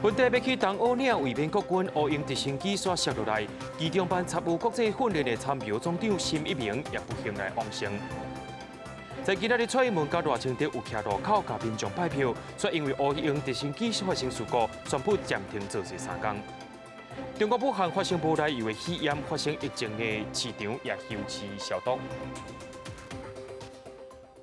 本地欲去东澳嶺衛冕國軍烏鷹直升機煞摔落來，機長班參與國際訓練的參謀總長沈一鳴也不幸來往生。在今仔日蔡英文佮賴清德有徛路口共民眾拜票，卻因為烏鷹直升機發生事故，宣布暫停造勢三工。中國武漢發生無來由的肺炎發生疫情的市場也休市消毒。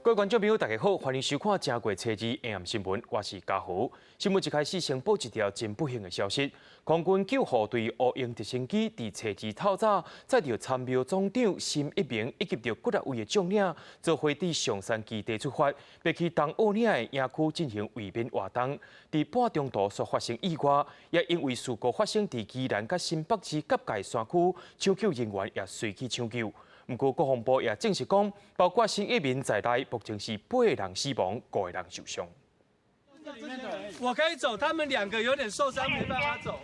各位觀眾朋友，大家好，歡迎收看正月初二晚新聞，我是嘉豪。新聞一開始先報一條真不幸的消息：空軍救護隊烏鷹直升機佇初二透早載著參謀總長沈一鳴以及著幾若位的將領，做伙佇松山基地出發，欲去東澳嶺的營區進行衛冕活動。佇半中途煞發生意外，也因為事故發生佇宜蘭佮新北市結界山區，搶救人員也隨去搶救。毋過國防部也證實講，包括沈一鳴在內，目前是八個人死亡，五個人受傷。我可以走，他們兩個有點受傷，沒辦法走。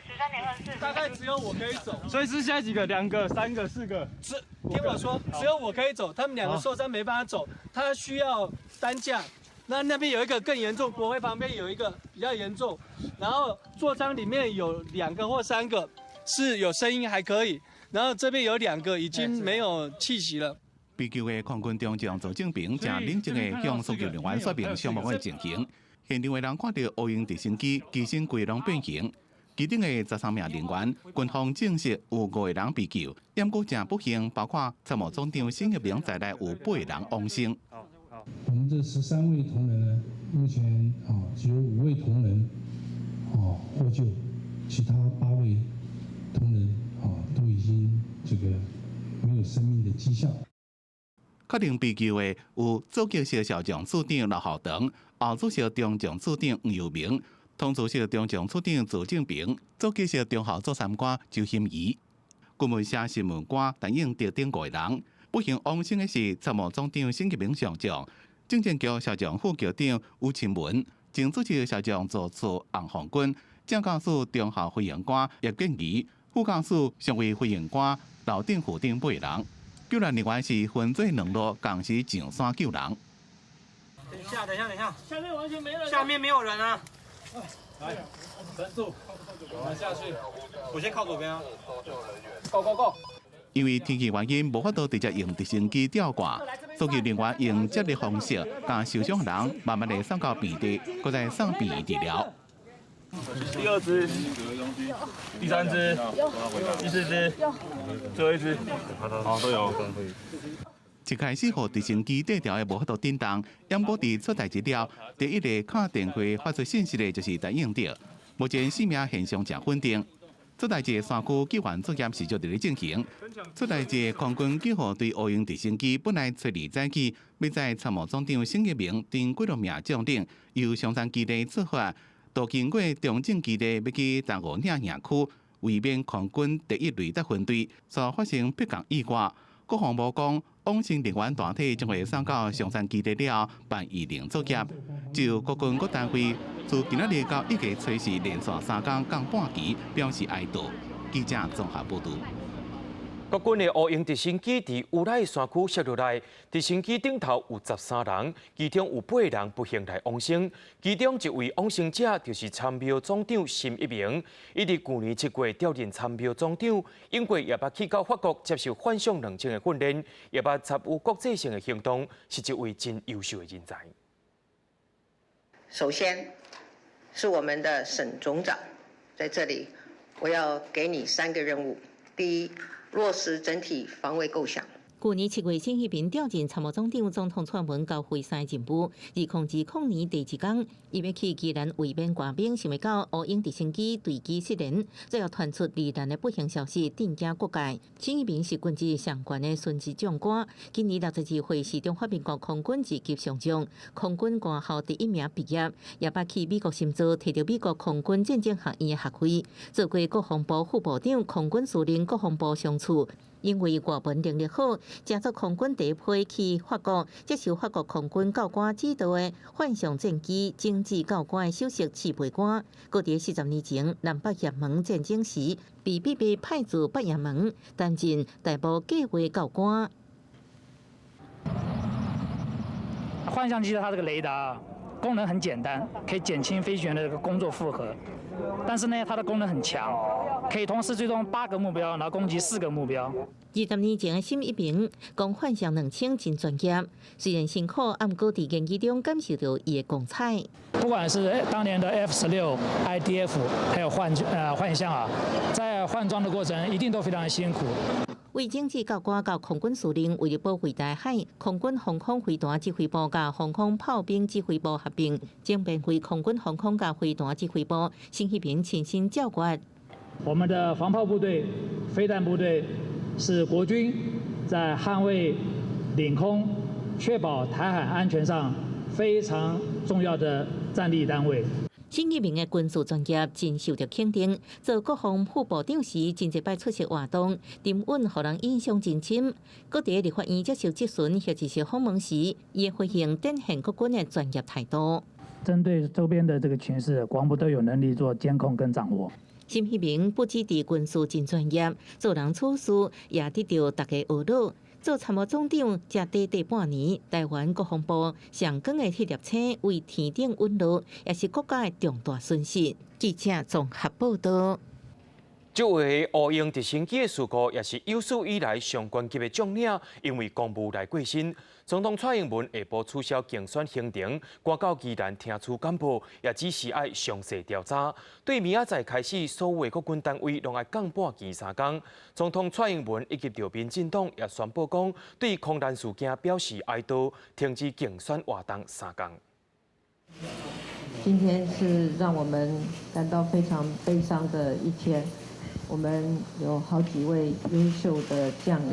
大概只有我可以走。所以是現在幾個？兩個、三個、四個？只聽我說，只有我可以走，他們兩個受傷沒辦法走，他需要擔架。那那邊有一個更嚴重，國徽旁邊有一個比較嚴重，然後座艙裡面有兩個或三個是有聲音還可以。然後這邊有兩個已經沒有氣息了。被救的空軍中將周正平誠冷靜的向搜救人員說明傷亡的情形。現場的人看到烏鷹直升機機身規攏變形，機頂的13名人員，軍方證實有五個人被救，毋過誠不幸，包括參謀總長沈一鳴在內有八個人往生。我們這13位同仁呢，目前啊只有五位同仁啊獲救，其他八位同仁啊都已經這個沒有生命的跡象。確定被救的有左翼少校將處長劉浩長、後主席中將處長黃友明、統主席中將處長周正平、左翼少中校座參官周馨儀、軍聞社新聞官陳應德等五個人。不幸往生的是參謀總長沈一鳴上將、政戰局少將副局長吳清文、前主席少將座次洪鳳軍、正駕駛中校飛行官葉建儀、副駕駛上尉飛行官劉定富等八人。救援人員是分做兩路，仝時上山救人。等一下，等一下，等一下，下面完全沒人，下面沒有人啊！來，神速，我們下去。我先靠左邊啊。Go go go！因為天氣原因，無法度直接用直升機吊掛，搜救人員用接力方式，將受傷人慢慢的送到病地，閣再送病院治療。第二隻，第三隻，第四隻，最後一隻，好，都有。一開始予直升機綴牢的無法度振動，毋過佇出代誌了，第一个敲電話發出信息的就是陳應德。目前生命現象誠穩定。出代誌山區救援作業持續佇咧進行。出代誌空軍救護隊烏鷹直升機本來初二早起，欲載參謀總長沈一鳴等幾若名將領，由松山基地出發，途經過中正基地，欲去東澳嶺營區，衛冕空軍第一雷達分隊，煞發生迫降意外。國防部講，往生人員大體將會送到松山基地了後辦移靈作業。就國軍各單位自今仔日到一月初四連續三工降半旗，表示哀悼。記者綜合報導。國軍的烏鷹直升機佇烏來山區摔落來，直升機頂頭有13人，其中有八人不幸來往生。其中一位往生者就是參謀總長沈一鳴，伊佇舊年7月調任參謀總長，英國也捌去到法國接受幻象2000的訓練，也捌參與國際性的行動，是一位真優秀的人才。首先，是我們的沈總長，在這裡，我要給你三個任務。第一，落實整體防衛構想。舊年7月，沈一鳴調任參謀總長，總統蔡英文交付三個任務。2020年第一工，伊欲去宜蘭衛冕官兵，想袂到烏鷹直升機墜機失聯，最後傳出罹難的不幸消息，震驚國界。沈一鳴是軍職上懸的巡級將官，今年62歲，是中華民國空軍二級上將，空軍官校第一名畢業，也捌去美國深造，提著美國空軍戰爭學院的學位，做過國防部副部長、空軍司令、國防部上士。因為外文能力好，成做空軍第一批去法國接受法國空軍教官指導的幻象戰機精緻教官的首席試飛官。閣佇40年前南北也門戰爭時，被秘密派駐北也門擔任大部計劃教官。幻象機的它這個雷達，功能很簡單，可以減輕飛行員的這個工作負荷。但是呢，它的功能很強，可以同時追蹤8個目標，然後攻擊4個目標。20年前的沈一鳴講幻象2000真專業，雖然辛苦，毋過佇言語中感受著伊的光彩。不管是當年的 F-16、IDF，還有幻象啊，在換裝的過程一定都非常辛苦。為政治教官佮空軍司令為了保衛台海，空軍防空飛彈指揮部佮防空炮兵指揮部合併，轉變為空軍防空佮飛彈指揮部。沈一鳴親身照顧。我們的防炮部隊、飛彈部隊是國軍在捍衛領空、確保台海安全上非常重要的戰力單位。沈一鳴的軍事專業真受著肯定，做國防副部長時，真濟擺出席活動，沉穩予人印象真深。閣佇立法院接受質詢或者是訪問時，伊的回應展現國軍的專業態度。針對周邊的這個情勢，國防部都有能力做監控跟掌握。沈一鳴不只佇軍事真專業，做人處事也得著大家學老。做參謀總長才短短半年，台灣國防部上懸的彼粒星為天頂隕落，也是國家的重大損失。記者綜合報道。這回烏鷹直升機的事故，也是有史以來上懸級的將領，因為公務來過身。總統蔡英文下晡取消競選行程，趕到宜蘭聽取簡報，也指示愛詳細調查。對明仔載開始，所有的國軍單位攏愛降半旗3工。總統蔡英文以及著民進黨也宣布講，對空難事件表示哀悼，停止競選活動3工。今天是讓我們感到非常悲傷的一天。我們有好幾位優秀的將領，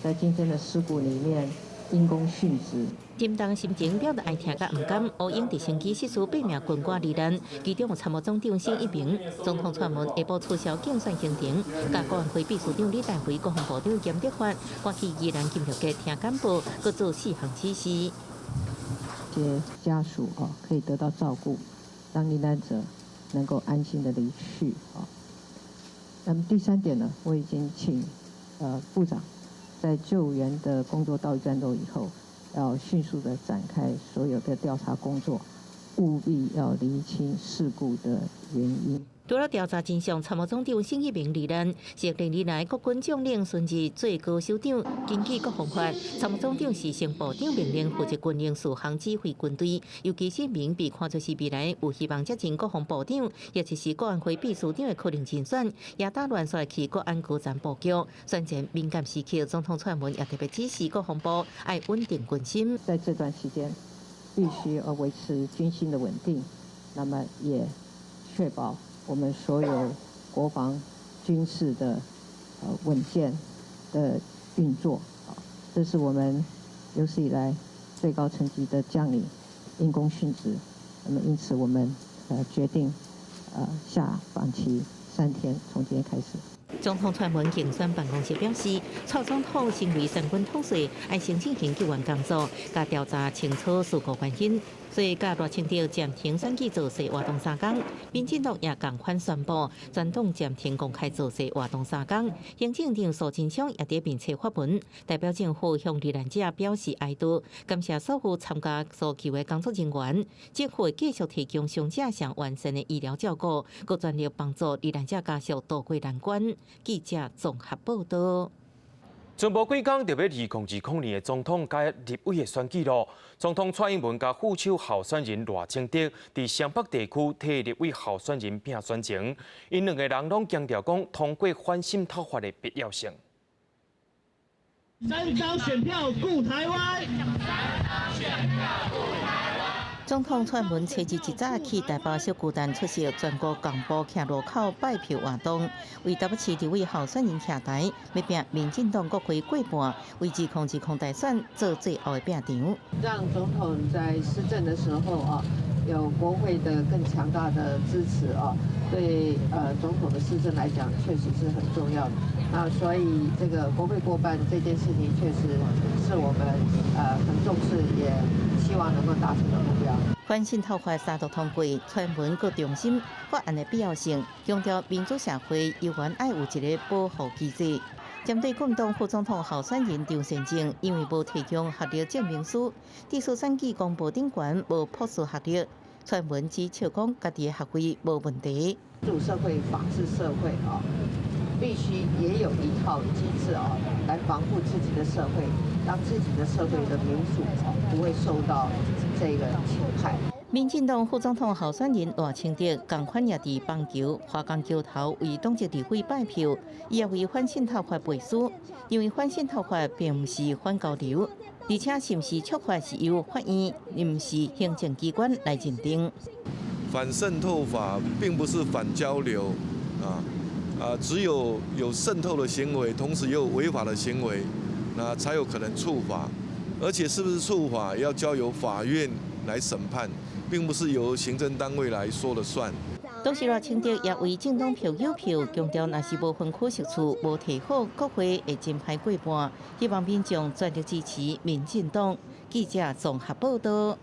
在今天的事故裡面因公殉職。沉重心情表達哀痛佮毋甘，烏鷹直升機失事八名軍官罹難，其中有參謀總長沈一鳴。總統蔡英文下晡取消競選行程，佮國安會秘書長李登輝、國防部長嚴德發，趕去宜蘭金六閣聽簡報，閣做四項指示。這家屬哦可以得到照顧，讓罹難者能夠安心的離去啊。那麼第三點呢，我已經請部長在救援的工作到一段落以後，要迅速的展開所有的調查工作，務必要釐清事故的原因。除了調查真相，參謀總長沈一鳴罹難，是歷年來國軍將領殉職最高首長。根據國防法，參謀總長是升部長命令負責軍令事項指揮軍隊。尤其沈一鳴被看作是未來有希望接任國防部長，或者是國安會秘書長的可能人選，也打亂煞去國安高層布局。選前敏感時刻，總統蔡英文也特別指示國防部愛穩定軍心。在這段時間，必須要維持軍心的穩定，那麼也確保我們所有國防軍事的穩健的運作，這是我們有史以來最高層級的將領因公殉職，那麼因此我們決定下半旗3天，從今天開始。總統蔡英文競選辦公室表示，蔡總統身為三軍統帥，愛先進行救援工作，佮調查清楚事故原因。所以，佮賴清德暫停選舉造勢活動3工，民進黨也仝款宣布，全黨暫停公開造勢活動三工。行政長蘇貞昌也佇面冊發文，代表政府向罹難者表示哀悼，感謝所有參加搜救的工作人員。政府會繼續提供傷者上完善的醫療照顧，閣全力幫助罹難者家屬渡過難關。記者綜合報道。賰無幾工就欲2020年的總統佮立委的選舉囉。總統蔡英文佮副手候選人賴清德佇雙北地區替立委候選人拼選情，𪜶兩个人攏強調講通過反滲透法的必要性。三張選票顧台灣。三張選票顧台灣。總統蔡英文初二一早去台北小巨蛋出席全國廣播徛路口拜票活動，為台北市立委候選人徛台，欲拚民進黨國會過半，為2020大選做最後的拼場。讓總統在施政的時候啊，有國會的更強大的支持啊，對總統的施政來講，確實是很重要的。那所以這個國會過半這件事情，確實是我們很重視，也希望能夠達成的目標。反滲透法三讀通過，蔡英文閣重申法案的必要性，強調民主社會猶原愛有一个保護機制。針對國民黨副總統候選人張善政，因為無提供學歷證明書，地方選舉公報頂懸無博士學歷，傳聞只笑講家己的學位無問題。民主社會、法治社會啊，必須也有一套機制啊，來防護自己的社會，讓自己的社會的民主啊不會受到這個侵害。民進黨副總統候選人賴清德仝款也佇板橋華岡橋頭為黨籍立委拜票，伊也為反滲透法背書，認為反滲透法並毋是反交流，而且是毋是觸法是由法院，毋是行政機關來認定。反滲透法並不是反交流，只有有滲透的行為，同時又有違法的行為，那才有可能觸法，而且是不是觸法要交由法院來審判。並不是由行政單位來說了算。同時賴清德也為政黨票友票，強調若是無分區席次無提好，國會會真歹過半。希望民眾全力支持民進黨。記者綜合報道。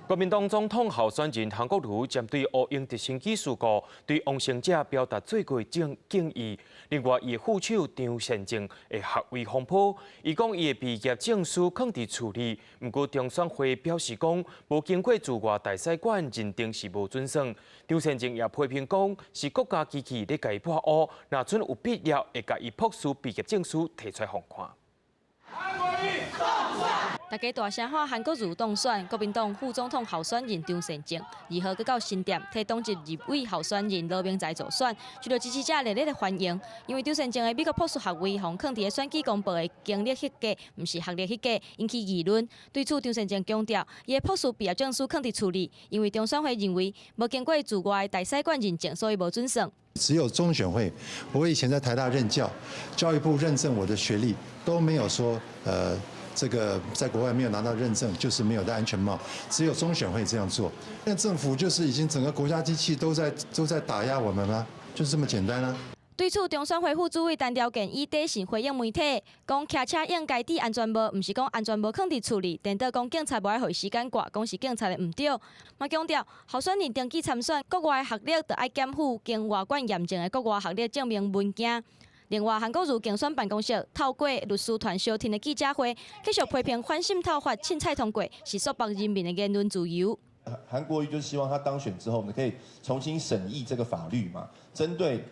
國民黨總統候選人韓國瑜針對烏鷹直升機事故，對往生者表達最高敬意。另外，伊的副手張善政的學位風波，伊講伊的畢業證書囥佇厝裡，毋過中選會表示講，無經過駐外大使館認定是無準算。張善政也批評講，是國家機器咧共伊抹烏，若準有必要，會共伊博士畢業證書提出來予看。大家大聲喊韓國瑜當選，國民黨副總統候選人張善政2號閣到新店替黨籍立委候選人羅明才助選，受到支持者熱烈的歡迎。因為張善政的美國博士學位，予囥佇咧選舉公報的經歷彼格，毋是學歷彼格，引起議論。對此，張善政強調，伊的博士畢業證書囥佇厝裡，因為中選會認為無經過駐外大使館認證，所以無準算。只有中選會，我以前在台大任教，教育部認證我的學歷都沒有說，這個在國外沒有拿到認證，就是沒有戴安全帽。只有中選會這樣做，那政府就是已經整個國家機器都在打壓我們嗎？就是這麼簡單啊。對此，中選會副主委陳調建以短信回應媒體，講騎車應該戴安全帽，毋是講安全帽囥佇厝裡，顛倒講警察無愛予伊時間掛，講是警察的毋對。嘛強調，候選人登記參選，國外學歷就愛檢附經外館驗證的國外學歷證明文件。另外，韓國瑜競選辦公室透過律師團相挺的記者會，繼續批評反滲透法凊彩通過，是束縛人民的言論自由。韓國瑜就希望他當選之後，我們可以重新審議這個法律嘛，針對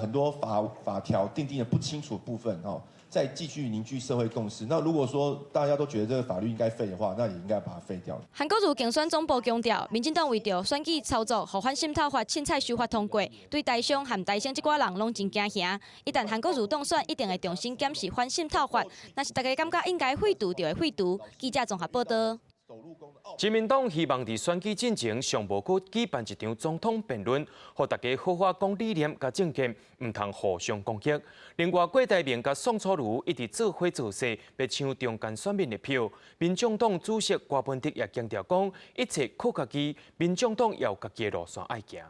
很多法條訂定的不清楚部分哦，再繼續凝聚社會共識。那如果說大家都覺得這個法律應該廢的話，那也應該把它廢掉。韓國瑜競選總部強調，民進黨為著選舉操作，予反滲透法凊彩修法通過，對台商和台商這寡人攏真驚嚇。一旦韓國瑜當選，一定會重新檢視反滲透法。若是大家感覺應該廢除，就會廢除。記者綜合報道。親民黨希望佇選舉進前上無閣舉辦一場總統辯論，予大家好好講理念佮政見，毋通互相攻擊。另外，郭台銘佮宋楚瑜一直做伙造勢，欲搶中間選民的票。民眾黨主席柯文哲也強調講，一切靠家己，民眾黨也有家己的路線愛行。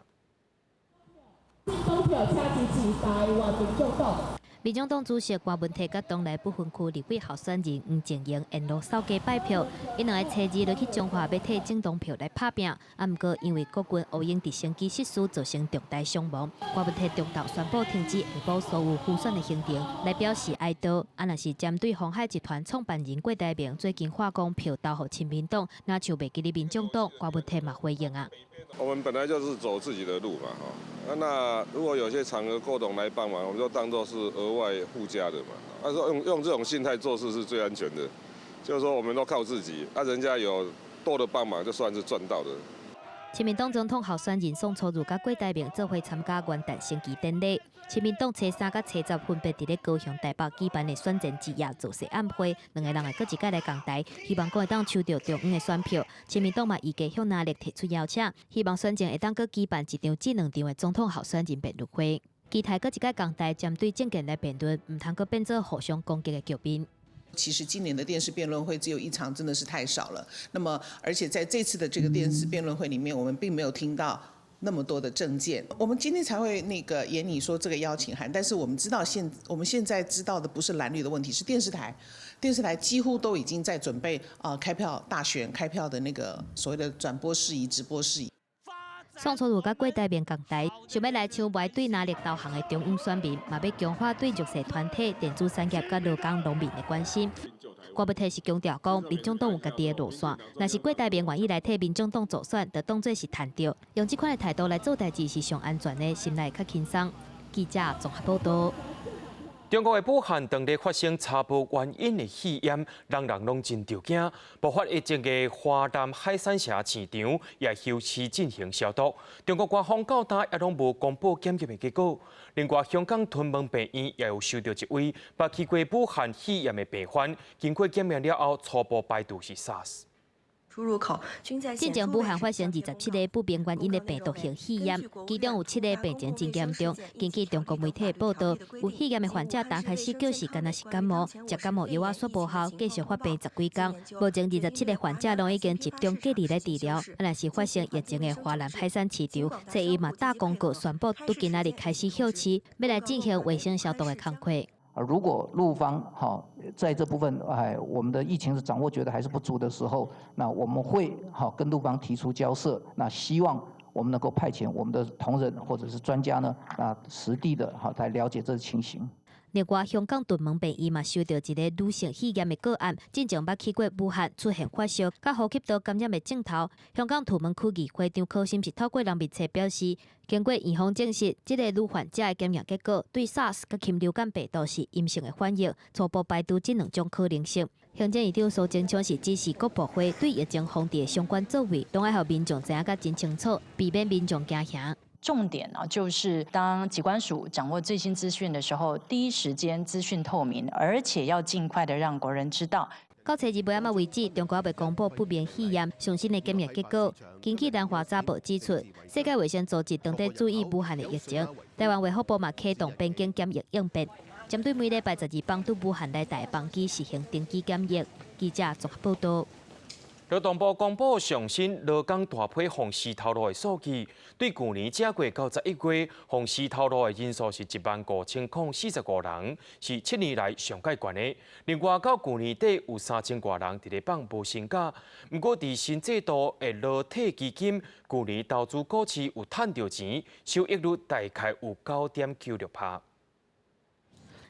投票請支持台灣民眾黨。民眾黨主席柯文哲佮黨內不分區立委候選人黃靜瑩沿路掃街拜票，𪜶兩个初二就去彰化欲替政黨票來拍拚，啊，毋過因為國軍烏鷹直升機失事造成重大傷亡，柯文哲中晝宣布停止下晡所有輔選的行程，來表示哀悼。啊，若是針對鴻海集團創辦人郭台銘最近話講票投予親民黨，若像袂記得民眾黨，柯文哲嘛回應啊。我們本來就是走自己的路嘛，哈。那如果有些場合郭董來幫忙，我們就當作是額外附加的嘛。他說用這種心態做事是最安全的，就是說我們都靠自己，啊，人家有多的幫忙，就算是賺到的。親民黨總統候選人宋楚瑜佮郭台銘做伙參加元旦升旗典禮。親民黨初三佮初十分別佇咧高雄、台北舉辦的選戰之夜造勢晚會，兩个人會閣一擺來仝台，希望講會當搶著中央的選票。親民黨嘛預計向拿力提出邀請，希望選前會當閣舉辦一場至兩場的總統候選人辯論會。期待閣一擺仝台針對政見來辯論，毋通閣變做互相攻擊的局面。其實今年的電視辯論會只有一場，真的是太少了。那麼，而且在這次的這個電視辯論會裡面，我們並沒有聽到那麼多的政見。我們今天才會那個研擬說這個邀請函，但是我們知道我們現在知道的不是藍綠的問題，是電視台，電視台幾乎都已經在準備啊開票大選開票的那個所謂的轉播事宜、直播事宜。宋楚瑜佮郭台銘仝台，想欲來搶無愛對藍綠投降的中央選民，嘛欲強化對弱勢團體、電子產業佮勞工農民的關心。郭媒體是強調講，民眾黨有家己的路線，若是郭台銘願意來替民眾黨助選，就當做是趁著，用這款的態度來做代誌是上安全的，心內較輕鬆。記者綜合報道。中國的武漢當地發生查無原因的肺炎，人人攏真著驚。爆發疫情的華南海產城市場也休市進行消毒。中國官方到今也攏無公布檢驗的結果。另外，香港屯門病院也有收著一位捌去過武漢肺炎的病患，經過檢驗了後，初步排除是 SARS。出入口進前武漢發生27個不明原因的病毒性肺炎，其中有七個病情真嚴重。根據中國媒體報道，有肺炎的患者剛開始就是敢若是感冒，食感冒藥仔煞無效，繼續發病十幾工。目前27個患者攏已經集中隔離來治療。啊，若是發生疫情的華南海產市場，所以嘛打公告宣布，對今仔日開始休市，欲來進行衛生消毒的工課。如果陸方哈在這部分哎，我們的疫情是掌握覺得還是不足的時候，那我們會哈跟陸方提出交涉，那希望我們能夠派遣我們的同仁或者是專家呢，啊實地的哈來了解這個情形。另外，香港屯門病院嘛收著一个女性肺炎的個案，進前捌去過武漢，出現發燒，佮呼吸道感染的症頭。香港屯門區議會長柯森是透過人面冊表示，經過院方證實，這个女患者的檢驗結果對 SARS 佮禽流感病毒是陰性的反應，初步排除這兩種可能性。行政院長蘇貞昌是指示各部會對疫情防治的相關作為，攏愛予民眾知影甲真清楚，避免民眾驚嚇。重點呢，就是當疾管署掌握最新資訊的時候，第一時間資訊透明，而且要盡快的讓國人知道。到初二尾仔為止，中國猶未公布不明肺炎上新的檢驗結果。根據南華早報指出，世界衛生組織當地注意武漢的疫情，台灣衛福部嘛啟動邊境檢疫應變，針對每禮拜12班對武漢來台的班機實行登機檢疫。記者綜合報道。勞動部公布上新勞工大批予死頭路的數據，對舊年這月到11月，予死頭路的人數是15,045人，是7年來上蓋懸的。另外，到舊年底有3000外人佇咧放無薪假。毋過，佇新制度的勞退基金，舊年投資股市有趁著錢，收益率大概有9.96%。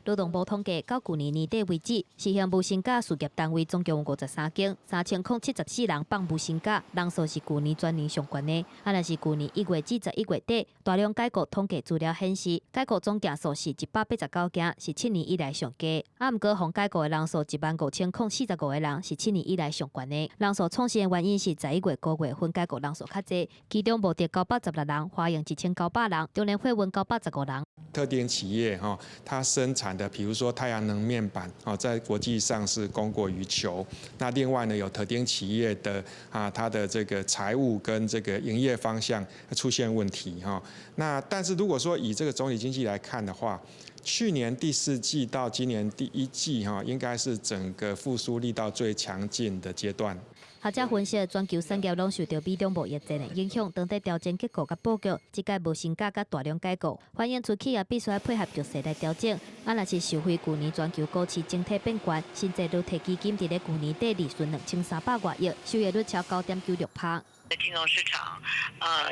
勞動部統計，到舊年年底為止，實行無薪假事業單位總共有53間，3074人放無薪假，人數是舊年全年上懸的。啊，若是舊年1月至11月底，大量解雇統計資料顯示，解雇總件數是189件，是7年以來上低。啊，毋過予解雇的人數15,045個人，是七年以來上懸的。人數創新的原因是11月五月份解雇人數較濟，其中無德916人，華映1900人，中聯貨運915人。特定企業哈，它生產的，比如說太陽能面板，哦，在國際上是供過於求。那另外呢，有特定企業的啊，它的這個財務跟這個營業方向出現問題哈。那但是如果說以這個總體經濟來看的話，去年第四季到今年第一季哈，應該是整個復甦力道最強勁的階段。學者分析，全球產業攏受著美中貿易戰的影響，當地調整結構佮布局，這屆無薪假佮大量解雇，反映出企業必須愛配合局勢來調整。啊，若是受惠舊年全球股市整體變懸，新制勞退基金佇咧舊年底利潤2300外億，收益率超9.96%。金融市場，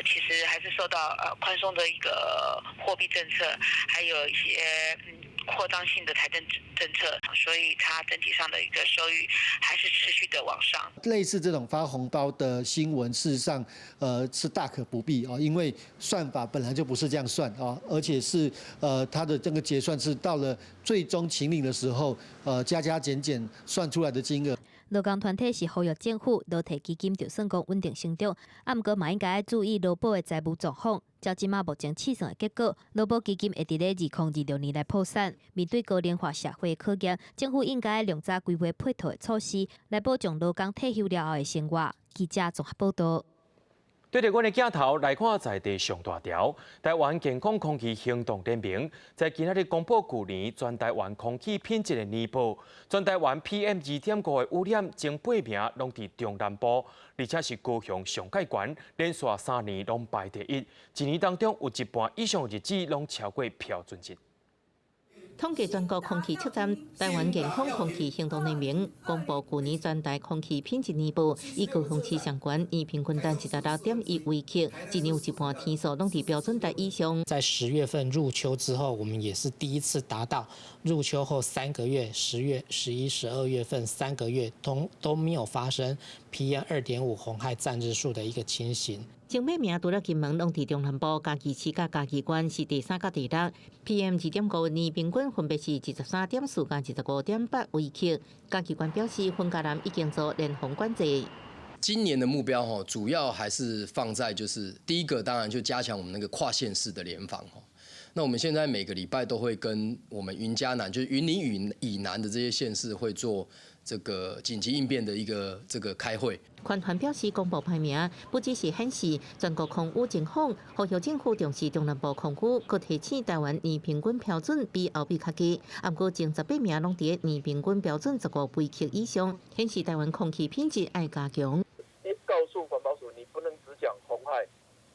其實還是受到寬鬆的一個貨幣政策，還有一些擴張性的財政政策，所以它整體上的一個收益還是持續的往上。類似這種發紅包的新聞，事實上，是大可不必啊，因為算法本來就不是這樣算啊，而且是它的這個結算是到了最終請領的時候，加加減減算出來的金額。勞工團體是呼籲政府勞退基金就算講穩定成長，啊，毋過嘛應該愛注意勞保的財務狀況。照這馬目前試算的結果，勞保基金會佇咧2026年來破產。面對高齡化社會考驗，政府應該量早規劃配套的措施，來保障勞工退休了後的生活。記者綜合報道。對著阮的鏡頭來看，在地上大條，台灣健康空氣行動聯盟在今仔日公布舊年全台灣空氣品質的年報，全台灣 PM 2.5的污染前八名攏佇中南部，而且是高雄上蓋懸，連續3年攏排第一，一年當中有一半以上的日子攏超過標準值。統計全國空氣測站台灣健康空氣行動聯盟公布舊年全台空氣品質年報，以高雄市上懸，年平均值26.1微克，一年有一半天數攏佇標準值以上。在10月份入秋之後，我們也是第一次達到入秋後3個月，10月、11、12月份3個月都沒有發生 PM2.5紅害佔日數的一個情形。前尾名除了金門，攏佇中南部，嘉義市佮嘉義縣是第三佮第六。PM2.5年平均分別是23.4佮25.8微克。嘉義縣表示，雲嘉南已經做聯防管制。今年的目標吼，主要還是放在就是第一個，當然就加強我們那個跨縣市的聯防吼。那我們現在每個禮拜都會跟我們雲嘉南，就是雲林以南的這些縣市會做這個緊急應變的一個這個開會。環團表示，公布排名不只是顯示全國空污情況，呼籲政府重視中南部空污，閣提醒台灣年平均標準比歐美較低，毋過前18名攏佇年平均標準15微克以上，顯示台灣空氣品質愛加強。你告訴環保署，你不能只講紅害，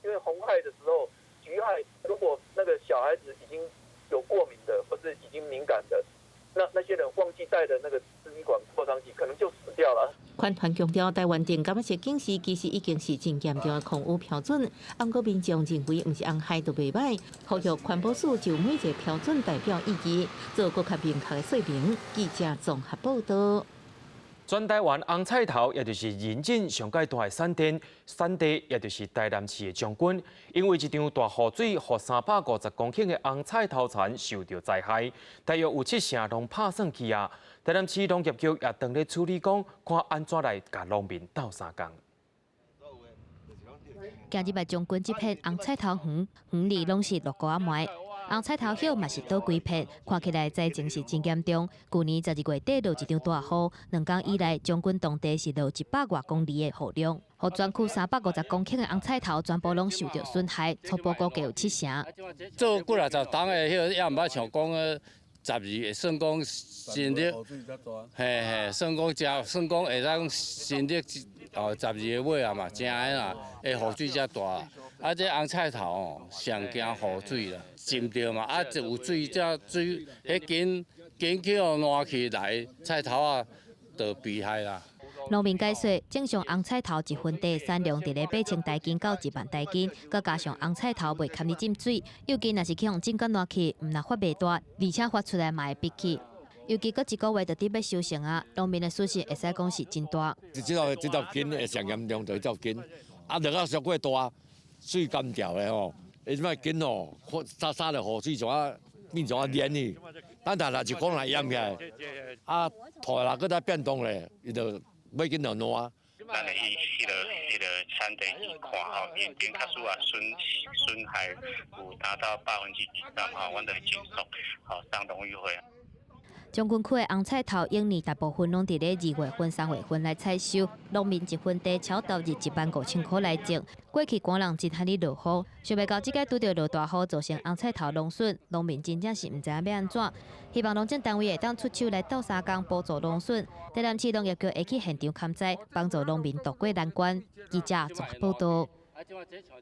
因為紅害的時候，橘害如果那個小孩子已經有過敏的，或是已經敏感的，那些人忘記帶的那個支氣管擴張劑，可能就死掉了。環團強調，台灣定監測警示其實已經是真嚴重的空污標準，毋過民眾認為毋是紅害就袂䆀，呼籲環保署就每一個標準代表意義做閣較明確的說明。記者綜合報道。全台灣紅菜頭，也就是人種上蓋大的產地，產地也就是台南市的將軍，因為一場大雨水，予350公頃的紅菜頭田受著災害，大約有七成攏拍散去啊！台南市農業局也當咧處理，講看按怎來共農民鬥相共。今日來將軍這片紅菜頭園，園裡攏是落菇仔糜。紅菜頭葉嘛是倒規片，看起來災情是真嚴重。舊年12月底落一場大雨，2工以來，將軍當地是落100外公里的雨量，予全區350公頃的紅菜頭全部攏受著損害，初步估計有七成。做幾若十冬的彼個，也毋捌像講個12算講新曆，嘿嘿，算講誠，算講會使講新曆哦，12個尾啊嘛，正的啦，會雨水才大。啊，這紅菜頭哦，上驚雨水啦，浸著嘛，啊，就有水，才水，彼根根去予爛去來，菜頭仔就悲哀啦。農民解說，正常紅菜頭一分地產量佇咧8000台斤到1萬台斤，閣加上紅菜頭袂堪咧浸水，尤其若是去予浸甲爛去，毋但發袂大，而且發出來嘛會碧去。尤其閣一個月就佇欲收成啊，農民的損失會使講是真大。這條根會上嚴重，就這條根，啊，落啊傷過大，水乾掉的吼，伊這擺根吼，沙沙的雨水像啊變成啊黏去，等下若是講來淹起來，啊，土若閣再變凍咧，伊就尾根就爛。咱會去彼個產地去看吼，因邊確實啊損害有達到百分之以上吼，阮就會盡速吼送農委會。將軍區的紅菜頭，往年大部分攏佇咧2月份、3月份來採收，農民一分地超投入1萬5千箍來種。過去寒冷真罕咧落雨，想袂到這擺拄著落大雨，造成紅菜頭農損，農民真正是毋知影欲按怎。希望農政單位會當出手來鬥相共補助農損。台南市農業局會去現場勘災，幫助農民渡過難關。記者綜合報道。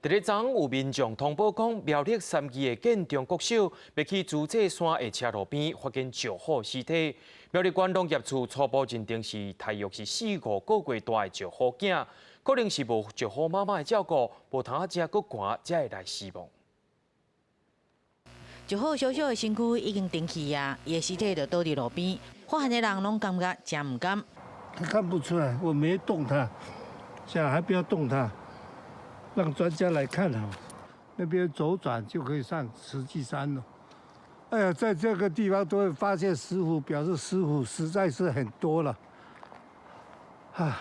佇咧昨昏有民眾通報講，苗栗三義的建中國小欲去諸仔山的車路邊發現石虎屍體。苗栗縣農業處初步認定是大約是四五個月大的石虎囝，可能是無石虎媽媽的照顧，無通仔食閣寒，才會來死亡。石虎小小的身軀已經沉去啊，伊的屍體就倒佇路邊，發現的人攏感覺誠毋甘。他看不出來，我沒動他，小孩不要動他。讓專家來看好，那邊左轉就可以上慈濟山了。哎呀，在這個地方都會發現石虎，表示石虎實在是很多了。唉，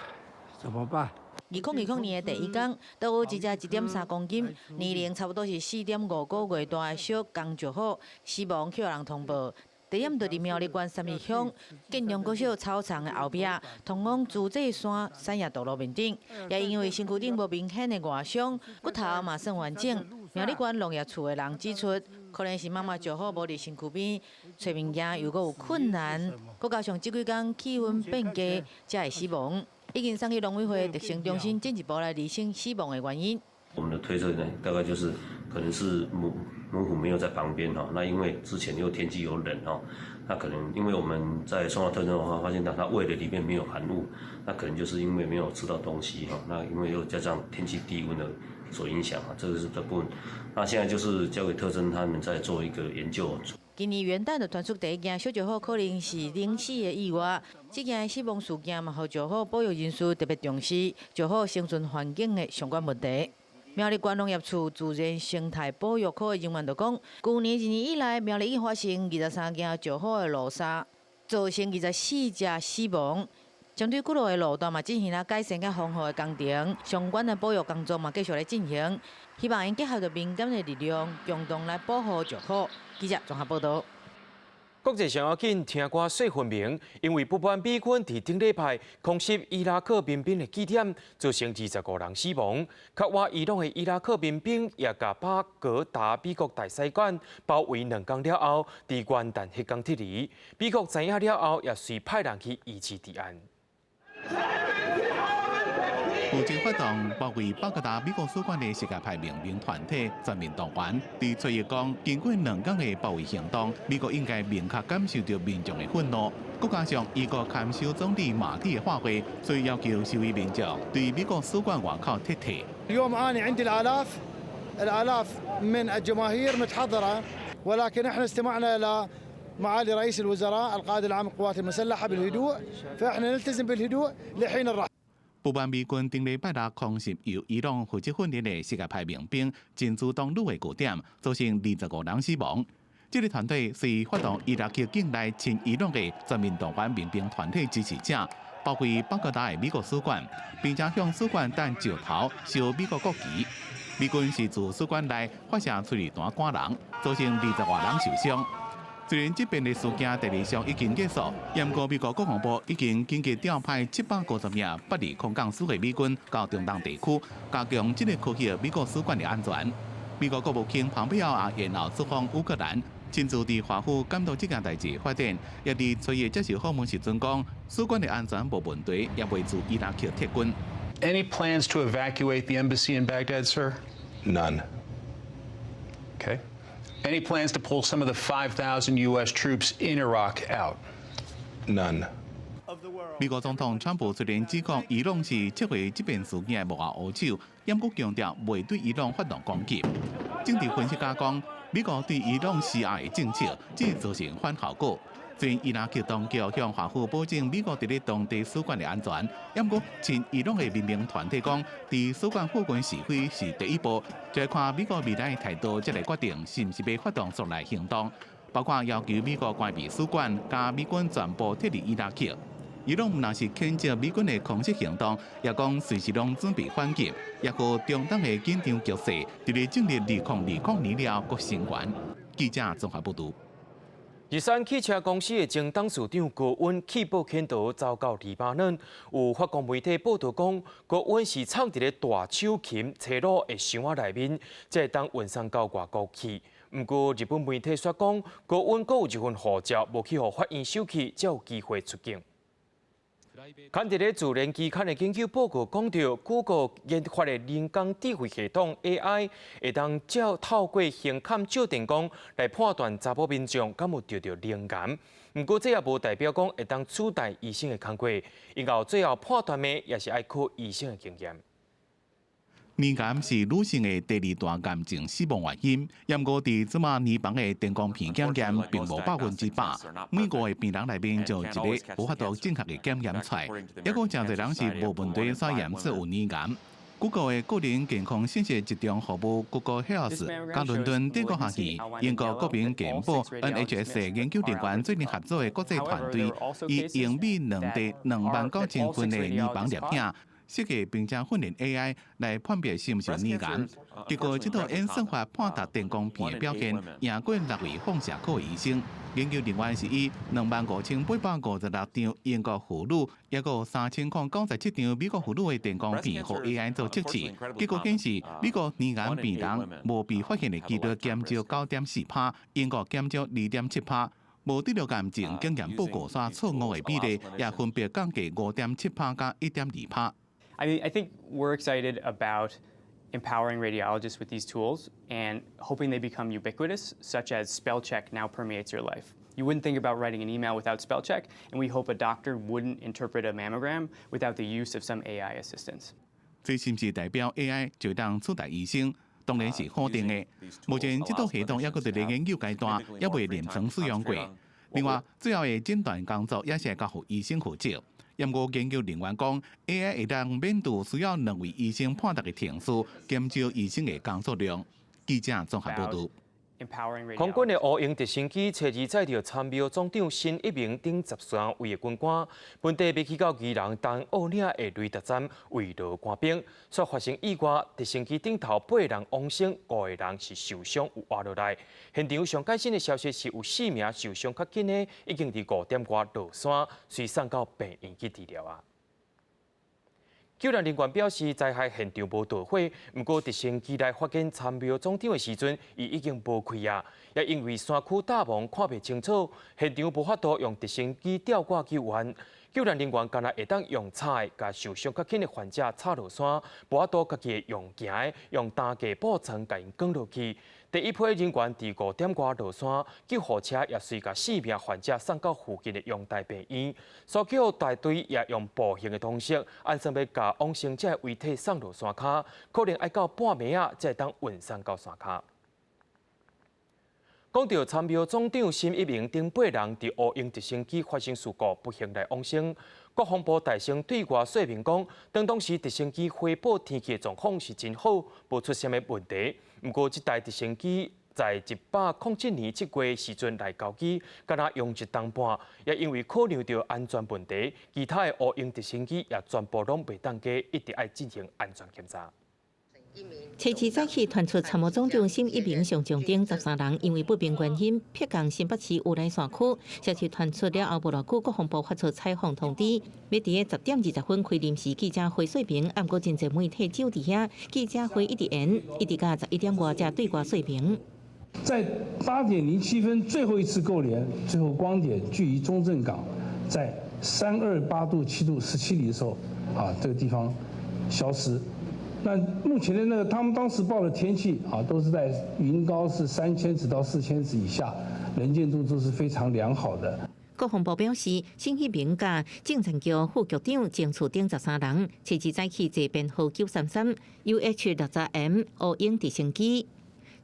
怎麼辦？2020年的第一工，都有一隻1.3公斤、年齡差不多是4.5個月大的小公石虎死亡，去予人通報。地點就佇苗栗縣三義鄉建中國小草叢的後壁，通往諸仔山產業道路面頂。也因為身軀頂無明顯的外傷，骨頭嘛算完整。苗栗縣農業處的人指出，可能是媽媽石虎無佇身軀邊，揣物件又閣有困難，閣加上這幾工氣溫變低，才會死亡。已經送去農委會特生中心進一步來釐清死亡的原因。我們的推測呢，大概就是可能是母虎沒有在旁邊哈，那因為之前又天氣又冷哈，那可能因為我們在生化特徵的話，發現到它胃的裡面沒有含物，那可能就是因為沒有吃到東西哈，那因為又加上天氣低溫的所影響啊，這個是這部分。那現在就是交給特偵他們在做一個研究。今年元旦就傳出第一件小石虎可能是冷死的意外，這件死亡事件嘛，予石虎保育人士特別重視石虎生存環境的相關問題。苗栗縣農業處自然生態保育科的人員就講，舊年一年以來，苗栗已發生23件石虎的路殺，造成24隻死亡。針對幾落的路段嘛，進行了改善佮防護的工程，相關的保育工作嘛，繼續來進行，希望𪜶結合著民間的力量，共同來保護石虎。記者綜合報道。國際上要緊，聽歌說分明，因為不滿美軍佇頂禮拜空襲伊拉克民兵的據點，造成25人死亡。較倚伊朗的伊拉克民兵也共巴格達美國大使館包圍2工了後，佇元旦彼工撤離。美國知影了後，也隨派人去維持治安。負責發動包圍巴格達美國使館的什葉派民兵團體全民動員，佇初一講，經過2工的包圍行動，美國應該明確感受著民眾的憤怒。閣加上伊國看守總理馬蒂的喊話，所以要求示威民眾對美國使館外口撤退。 اليوم أنا عندي الآلاف الآلاف من الجماهير متحضرة ولكن احنا استمعنا إلى معالي رئيس الوزراء القائد العام للقوات المسلحة بالهدوء، فاحنا نلتزم بالهدوء لحين الرحيل. 不滿美軍頂禮拜六空襲由伊朗負責訓練的什葉派民兵真主黨旅的據點，造成25人死亡。這個團隊是發動伊拉克境內親伊朗的全民動員民兵團體支持者，包圍巴格達的美國使館，並且向使館擲石頭、燒美國國旗。美軍是自使館內發射催淚彈趕人，造成20外人受傷。雖然這邊的事件大致上已經結束，毋過美國國防部已經緊急調派750名八二空降師的美軍到中東地區，加強這個區域美國使館的安全。美國國務卿龐佩奧也延後出訪烏克蘭，親自佇華府監督這件代誌發展，也佇初一接受訪問時陣講，使館的安全無問題，也袂自伊拉克撤軍。 Any plans to evacuate the embassy in Baghdad, sir? None. Okay. Any plans to pull some of the 5,000 U.S. troops in Iraq out? None. 美國總統川普雖然指控伊朗是策劃這遍事件的幕後烏手，毋過強調袂對伊朗發動攻擊。政治分析家講，美國對伊朗施壓的政策，只造成反效果。雖然伊拉克當局向華府保證美國佇咧當地使館的安全，毋過親伊朗的民兵團體講，佇使館附近示威是第一步，就看美國未來的態度，才來決定是毋是欲發動作來行動，包括要求美國關閉使館，共美軍全部撤離伊拉克。伊朗毋但是譴責美軍的空襲行動，也講隨時攏準備反擊，也予中東的緊張局勢，佇咧進入2020年了閣升懸。記者綜合報導。日產汽車公司的前董事長高溫棄保潛逃，走到黎巴嫩。有法國媒體報導講，高溫是藏佇咧大手琴車路的箱仔內面，才會當運送到外國去。毋過日本媒體煞講，高溫閣有一份護照，無去予法院手去，才有機會出境。刊佇咧自然期刊的研究報告講著，Google 研發的人工智慧系統 AI 會當照透過胸坎照電光來判斷查埔民眾敢有著著乳癌。毋過這也無代表講會當取代醫生的工作，因為最後判斷的也是愛靠醫生的經驗。乳癌是女性的第二大癌症死亡原因，毋過佇這馬乳房的電光片檢驗並無100%，每五個病人內面就一個無法度正確的檢驗出來，抑閣誠濟人是無問題煞驗出有乳癌。Google 的個人健康信息集中服務 Google Health，佮倫敦帝國學院、英國國民健保 NHS 的研究人員做伙合作的國際團隊，以英美兩地29,000份的乳房攝影，設計並且訓練 AI 來判別是毋是乳癌。結果，這套演算法判讀電光片的表現，贏過六位放射科醫生。研究人員是以25,856張英國婦女，抑閣3097張美國婦女的電光片，予 AI 做測試。結果顯示，美國乳癌病人無被發現的幾率減少9.4%，英國減少2.7%。無得著癌症檢驗報告煞錯誤的比例，也分別降低5.7%佮1.2%。 I mean, I think we're excited about Empowering radiologists with these tools and hoping they become ubiquitous, such as spell check now permeates your life. You wouldn't think about writing an email without spell check, and we hope a doctor wouldn't interpret a mammogram without the use of some AI assistance. 這是毋是代表 AI 就當取代醫生？當然是否定的。目前這套系統猶閣佇咧研究階段，猶未臨床使用過。另外，最後的診斷工作也是交予醫生負責。毋過研究人員講，AI 會當免除需要兩位醫生判讀的程序，減少醫生的工作量。記者綜合報導。空軍的烏鷹直升機初二載著參謀總長辛一鳴等13位的軍官，本底欲去到宜蘭東澳嶺的雷達站慰勞官兵，卻發生意外，直升機頂頭八人往生，五個人是受傷有活落來。現場上最新的消息是有四名受傷較緊的，已經佇5點外落山，隨送到病院去治療啊。救援人員表示，災害現場無著火，毋過直升機來發現參謀總長的時陣，伊已經無氣啊。也因為山區罩霧看袂清楚，現場無法度用直升機吊掛救援。救援人員干焦會當用插的，共受傷較輕的患者插落山，無法度家己用行的，用擔架布床共𪜶扛落去。第一批人員佇5點外落山，救護車也隨共四名患者送到附近的陽台病院。搜救大隊也用步行的方式，按算欲共往生者的遺體送落山跤，可能愛到半暝仔才會當運送到山跤。講到參謀總長辛一鳴等八人佇烏鷹直升機發生事故，不幸來往生。國防部大聲對外說明講，當時直升機回報天氣的狀況是真好，無出啥物問題。毋過，這台直升機在107年7月時陣來交機，干焦用一冬半，也因為考量著安全問題，其他的烏鷹直升機也全部攏袂當加，一直愛進行安全檢查。初二早起傳出參謀總長辛一鳴上將等13人因為不明原因迫降新北市烏來山區，消息傳出了後，無偌久，國防部發出採訪通知，欲佇咧10點20分開臨時記者會說明，毋過真濟媒體守佇遐，記者會一直延，一直到11點外才對外說明。在8點07分最後一次勾連，最後光點距離中正港在328度7度17里的時候，啊，這個地方消失。那目前的那個，他們當時報的天氣啊，都是在雲高是3000尺到4000尺以下，能見度都是非常良好的。國防部表示，辛一鳴佮政戰局副局長鄭處等13人，初二早起坐編號933 UH-60M 烏鷹直升機。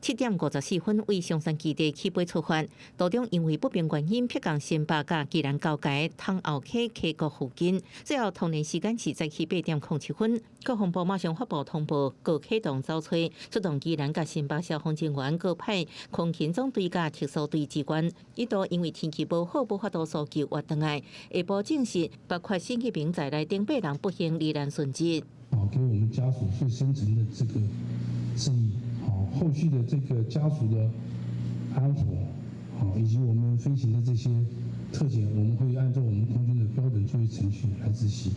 7點54分為松山基地起飛出發，途中因為不明原因迫降新北佮宜蘭交界通後溪溪谷附近，最後通聯時間是早起8點07分。國防部馬上發布通報，閣啟動搜揣，出動宜蘭佮新北消防人員，閣派空勤總隊佮特搜隊支援。一度因為天氣無好，無法度搜救活轉來。下晡證實，包括辛一鳴在內等八人不幸罹難殉職。啊，給我們家屬最深層的這個致意。後續的這個家屬的安撫，啊，以及我們飛行的這些特檢，我們會按照我們空軍的標準作業程序來執行。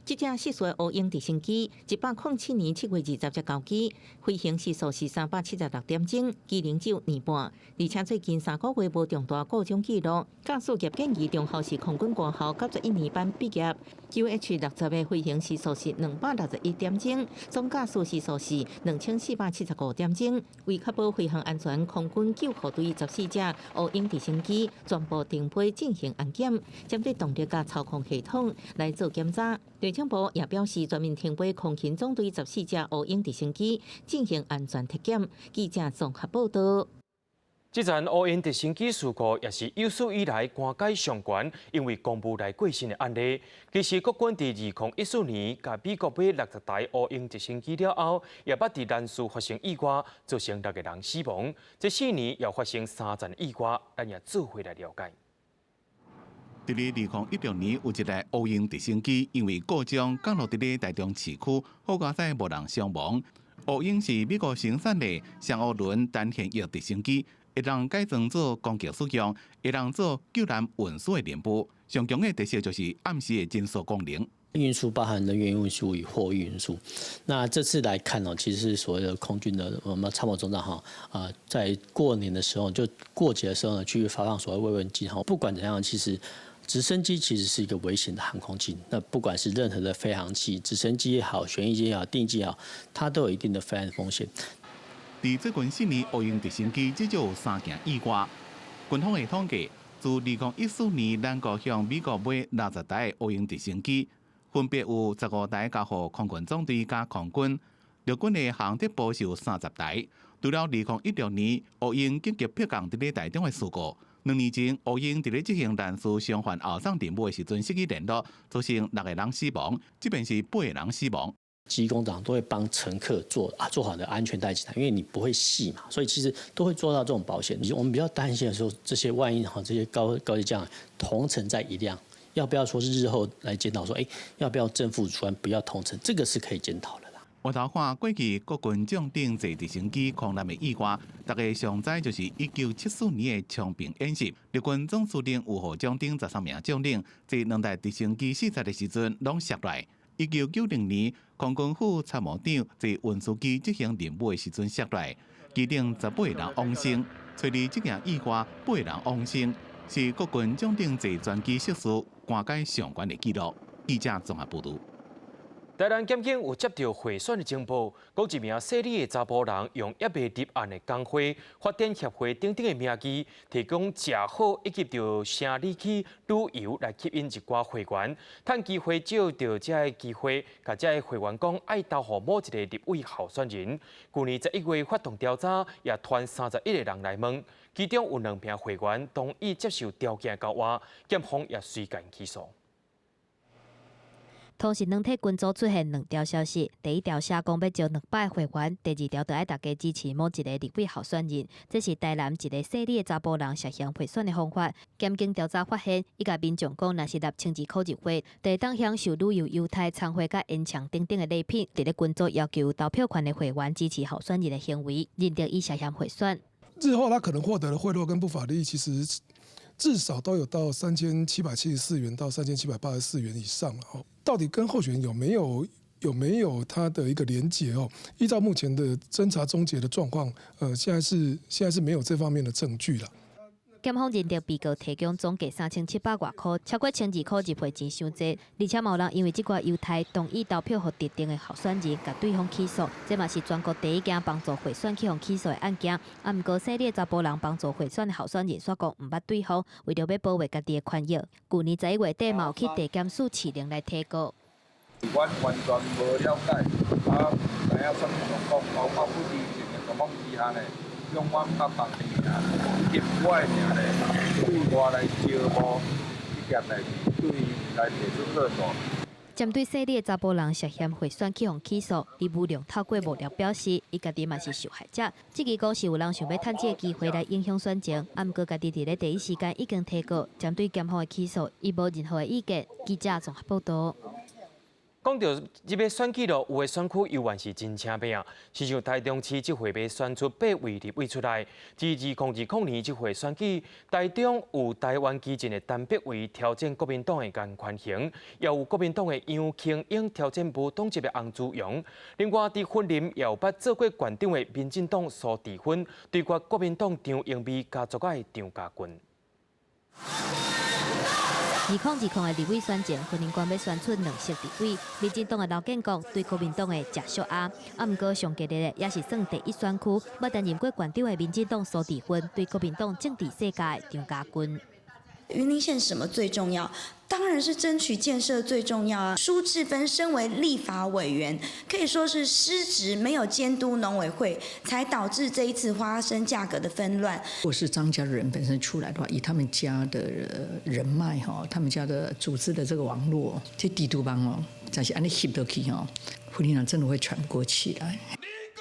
這架失事的烏鷹直升機，107年7月20才交機，飛行時速是376點鐘，機齡只有年半，而且最近3個月無重大故障記錄。駕駛葉建義中校是空軍官校91年班畢業。QH-60的飛行時速是261點鐘，總駕駛時速是2475點鐘。為確保飛行安全，空軍救護隊14架烏鷹直升機全部停飛進行安檢，針對動力佮操控系統來做檢查。內政部也表示，全面停飛空勤總隊14架烏鷹直升機進行安全體檢。記者綜合報道。這場烏鷹直升機事故也是有史以來官階上懸，因為公務來過身的案例。其實國軍佇2014年共美國買60台烏鷹直升機了後，也捌佇蘭嶼發生意外，造成六個人死亡。這4年又發生三場意外，咱也做伙來了解。佇咧2016年，有一台烏鷹直升機因為故障降落佇咧台中市區，好佳哉無人傷亡。烏鷹是美國生產的雙渦輪單旋翼直升機，會當改裝做攻擊使用，會當做救難運輸的任務。上強的特色就是暗時的偵搜功能。運輸包含人員運輸與貨運運輸。那這次來看呢，其實是所謂的空軍的我們參謀總長哈啊，在過年的時候就過節的時候呢，去發放所謂慰問金哈。不管怎樣，其實直升機其實是一個危險的航空器，那不管是任何的飛行器，直升機也好，旋翼機也好，定機也好，它都有一定的飛安風險。佇最近4年，烏鷹直升機至少有三件意外。軍方的統計，自2014年，咱國向美國買60台烏鷹直升機，分別有15台交予空軍總隊佮空軍，陸軍的航特部是有30台。除了2016年烏鷹緊急迫降佇咧台中的事故，2年前烏鷹佇咧執行難事償還後送任務的時陣失去聯絡，造成六个人死亡，這擺是八個人死亡。機工長都會幫乘客做好的安全帶檢查，因為你不會繫嘛，所以其實都會做到這種保險。我們比較擔心的時候，這些萬一哈這些高高級將同乘在一輛，要不要說是日後來檢討說，哎，要不要正副主管不要同乘？這個是可以檢討的啦。回頭看過去國軍將領坐直升機空難的意外，大家上知就是1974年的長平演習，陸軍總司令吳和將等13名將領坐兩台直升機視察的時陣，攏摔落。1990年，空軍副參謀長坐運輸機執行任務的時陣摔落，機頂18個人往生。初二這件意外，八個人往生，是國軍將領坐專機失事官階上懸的紀錄。記者綜合報導。台南檢警有接著賄選的情報，講一名姓李的查埔人用猶未立案的工會、發展協會等等的名義，提供食好以及著城里去旅遊來吸引一寡會員，趁機會借著這个機會，共這个會員講愛投予某一个立委候選人。舊年11月發動調查，也傳31個人來問，其中有兩名會員同意接受條件交換，檢方也隨件起訴。通訊軟體群組出現兩條消息，第一條寫講欲招200會員，第二條就愛大家支持某一个立委候選人。這是台南一个姓李的查埔人涉嫌賄選的方法。檢警調查發現，伊共民眾講，若是納1200入會，就會當享受旅遊優待、餐費佮煙腸等等的禮品。佇咧群組要求投票權的會員支持候選人的行為，認定伊涉嫌賄選。日後他可能獲得的賄賂跟不法利益，其實至少都有到3774元到3784元以上了。哦，到底跟候選人有沒有他的一個連結哦？依照目前的偵查終結的狀況，現在是沒有這方面的證據了。檢方認定被告提供總計3700外箍，超過1200入會錢傷濟，而且嘛有人因為這寡優待同意投票予特定的候選人，共對方起訴，這嘛是全國第一件幫助賄選去予起訴的案件。啊，毋過姓李的查埔人幫助賄選的候選人，煞講毋捌對方，為著欲保衛家己的權益，舊年11月底嘛有去地檢署市庭來提告。阮完全無了解，啊，毋知影啥物狀況，包括不知情的狀況之下呢，用阮爸爸的名，以及我的名咧，對外來招募這件代誌，對伊來提出告訴。針對姓李的查埔人涉嫌賄選去予起訴，李武龍透過幕僚表示，伊家己嘛是受害者，質疑講是有人想欲趁這个機會來影響選情，啊，毋過家己佇咧第一時間已經提告，針對檢方的起訴，伊無任何的意見。記者綜合報導。講到這擺選舉咯，有的選區猶原是真晟命啊！親像台中市這回欲選出八位立委出來，自2020年這回選舉，台中有台灣基進的陳柏惟挑戰國民黨的顏寬恆，也有國民黨的楊瓊英挑戰無黨籍的洪慈庸。另外，佇雲林也有捌做過縣長的民進黨蘇治芬對決國民黨張英美家族仔的張家軍。2020的立委選情，雲林縣欲選出兩席立委，民進黨的劉建國對國民黨的謝淑亞，啊，毋過上激烈的也是算第一選區，捌擔任過縣長的民進黨蘇治芬對國民黨政治世家的張家軍。雲林縣什麼最重要？當然是爭取建設最重要啊！蘇治芬身為立法委員，可以說是失職，沒有監督農委會，才導致這一次花生價格的紛亂。如果是張家的人本身出來的話，以他們家的人脈哈，他們家的組織的這個網絡，這蜘蛛網哦，就是按呢翕落去吼，雲林人真的會喘不過氣來。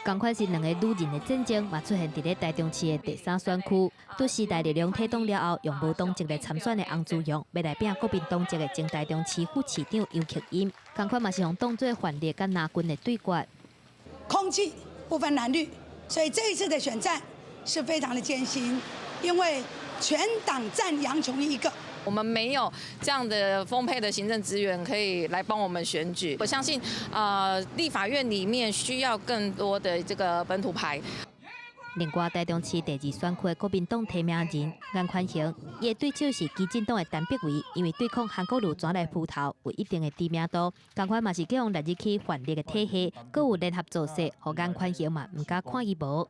仝款是兩个女人的戰爭，嘛出現佇咧台中市的第三選區。對時代力量退黨了後，用無黨籍來參選的洪慈庸，欲來拚國民黨籍的前台中市副市長游抾茵，仝款嘛是予當做范麗佮拿軍的對決。空氣不分藍綠，所以這一次的選戰是非常的艱辛，因為全黨戰楊瓊英一個。我們沒有這樣的豐沛的行政資源可以來幫我們選舉。我相信，立法院裡面需要更多的這個本土牌。另外，台中市第二選區的國民黨提名人顏寬恆，伊的對手是基進黨的陳柏惟，因為對抗韓國瑜轉來鋪頭，有一定的知名度。仝款嘛是去予納入去泛綠的體系，閣有聯合造勢，予顏寬恆嘛毋敢看伊無。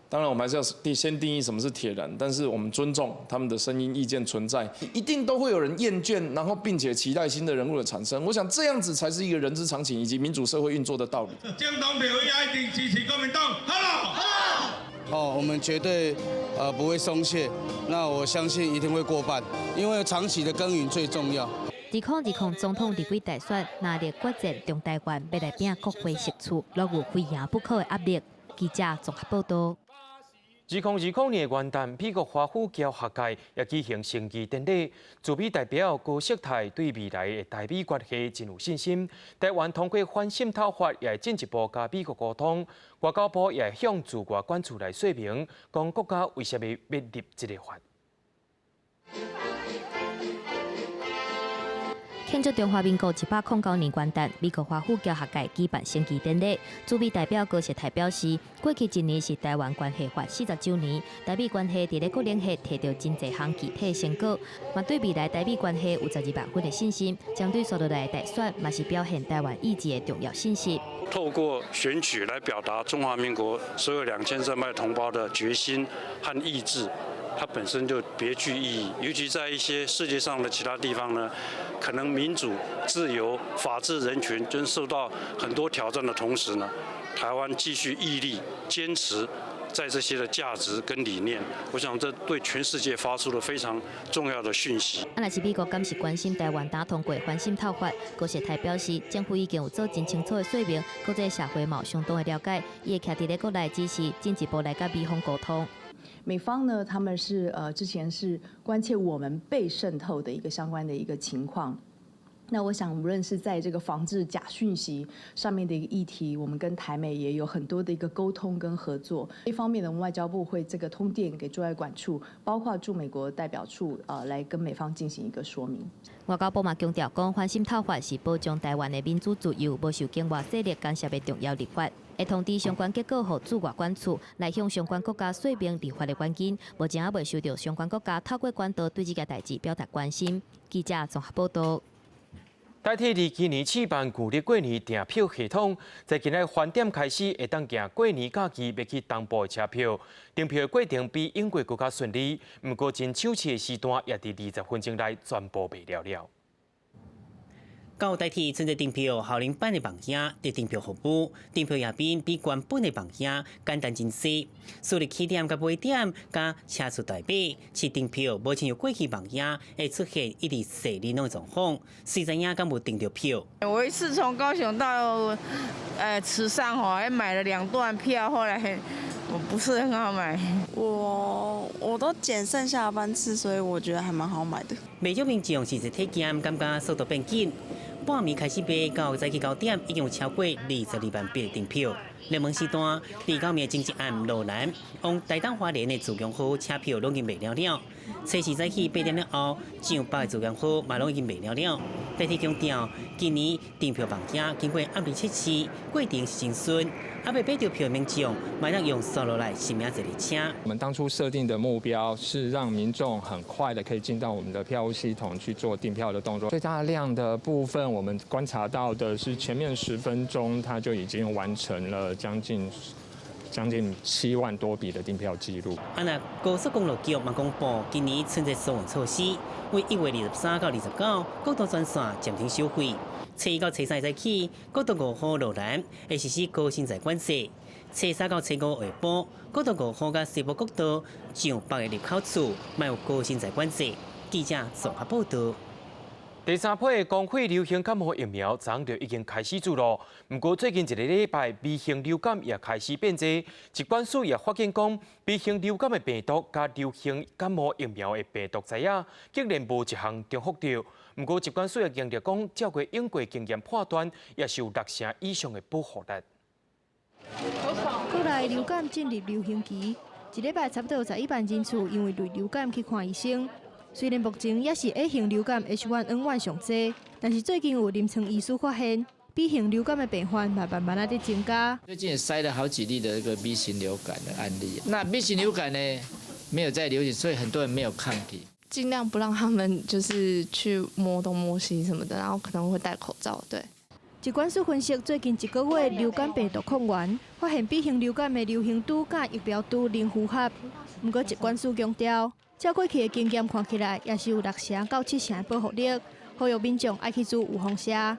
當然，我們還是要先定義什麼是鐵藍，但是我們尊重他們的聲音意見存在，一定都會有人厭倦，然後並且期待新的人物的產生。我想這樣子才是一個人之常情以及民主社會運作的道理。政黨票一定支持國民黨，好。哦，我們絕對不會鬆懈，那我相信一定會過半，因為長期的耕耘最重要。2020總統立委大選，藍綠決戰中台灣，欲來拚國會席次，攏有非贏不可的壓力。記者綜合報道。2020年的元旦，美國華府僑學界也舉行升旗典禮。駐美代表高碩泰對未來的台美關係真有信心。台灣通過反滲透法，也會進一步佮美國溝通。外交部也會向駐外館處來說明，講國家為啥物欲立這个法。慶祝中華民國109年元旦，美國華府僑學界舉辦升旗典禮。駐美代表高碩泰表示，過去一年是台灣關係法40週年，台美關係佇咧國聯協提著真濟項具體成果，嘛對未來台美關係有12萬分的信心。針對紲落來的大選，嘛是表現台灣意志的重要信息。透過選舉來表達中華民國所有2300同胞的決心和意志。它本身就別具意義，尤其在一些世界上的其他地方呢，可能民主、自由、法治、人權均受到很多挑戰的同時呢，台灣繼續屹立、堅持在這些的價值跟理念，我想這對全世界發出了非常重要的訊息。啊，若是美國敢是關心台灣當通過反滲透法，高碩泰表示，政府已經有做真清楚的說明，國際社會嘛有相當的了解，伊會徛佇咧國內支持，進一步來佮美方溝通。美方呢，他們是之前是關切我們被滲透的一個相關的一個情況。那我想，無論是在這個防治假訊息上面的一個議題，我們跟台美也有很多的一個溝通跟合作。一方面呢，我們外交部會這個通電給駐外館處，包括駐美國代表處，來跟美方進行一個說明。外交部嘛強調講，反滲透法是保障台灣的民主自由，無受境外勢力干涉的重要立法。會通知相關結果，予駐外館處來向相關國家說明立法的原因。目前猶未收到相關國家透過管道對這件代誌表達關心。記者綜合報道。台鐵佇今年試辦舊曆過年訂票系統，在今仔翻點開始，會當訂過年假期欲去東部的車票。訂票的過程比往過閣較順利，毋過真搶刺的時段也佇20分鐘內全部賣了了。到台鐵春節訂票效能版的網頁佇訂票服務，訂票頁面比原本的網頁簡單真濟。輸入起點佮尾點佮車次代碼，試訂票無親像過去網頁會出現一直踅人攏的狀況，誰知影敢有訂著票。我一次從高雄到池上吼，還買了兩段票，後來我不是很好買。我都揀剩下的班次，所以我覺得還蠻好買的。袂少民眾實際體驗，感覺速度變緊。半暝開始賣，到早起9點，已經有超過22萬筆訂票。熱門時段，佇九暝前一暗羅蘭往台東花蓮的自強號車票攏已經賣了了。初四早起8點了後，上北的自強號嘛攏已經賣了了。台鐵強調，今年訂票網頁經過壓力測試，過程是真順。猶未買著票的民眾，嘛會當用刷落來實名制列車。我們當初設定的目標是讓民眾很快的可以進到我們的票務系統去做訂票的動作。最大量的部分，我們觀察到的是前面10分鐘，它就已經完成了將近7萬多筆的訂票記錄。啊，那高速公路局嘛公布，今年春節疏運措施，為1月23到29，國道專線暫停收費。初一到初三早起，國道5號羅蘭會實施高薪在管制；初三到初五下晡，國道5號佮西部國道上北的入口處，嘛有高薪在管制。記者綜合報道。第三批的公費流行感冒疫苗昨昏就已經開始注咯。毋過最近一個禮拜，B 型流感也開始變濟。疾管署也發現講，B 型流感的病毒佮流行感冒疫苗的病毒載仔，竟然無一項重複著。毋過疾管署也強調講，照過往過經驗判斷，也是有六成以上的保護力。國內流感進入流行期，一禮拜差不多11萬人次因為類流感去看醫生。雖然目前猶是 A 型流感 H1N1 上濟，但是最近有臨床醫師發現， B 型流感的病患嘛慢慢仔佇增加。最近也篩了好幾例的一個 B 型流感的案例。那 B 型流感呢，沒有在流行，所以很多人沒有抗體。盡量不讓他們就是去摸東摸西什麼的，然後可能會戴口罩。對。疾管署分析，最近一個月流感病毒抗原發現 B 型流感的流行株佮疫苗株零符合。毋過疾管署強調，照過去的經驗看起來，也是有6成到7成的保護力，呼籲民眾愛去注預防射。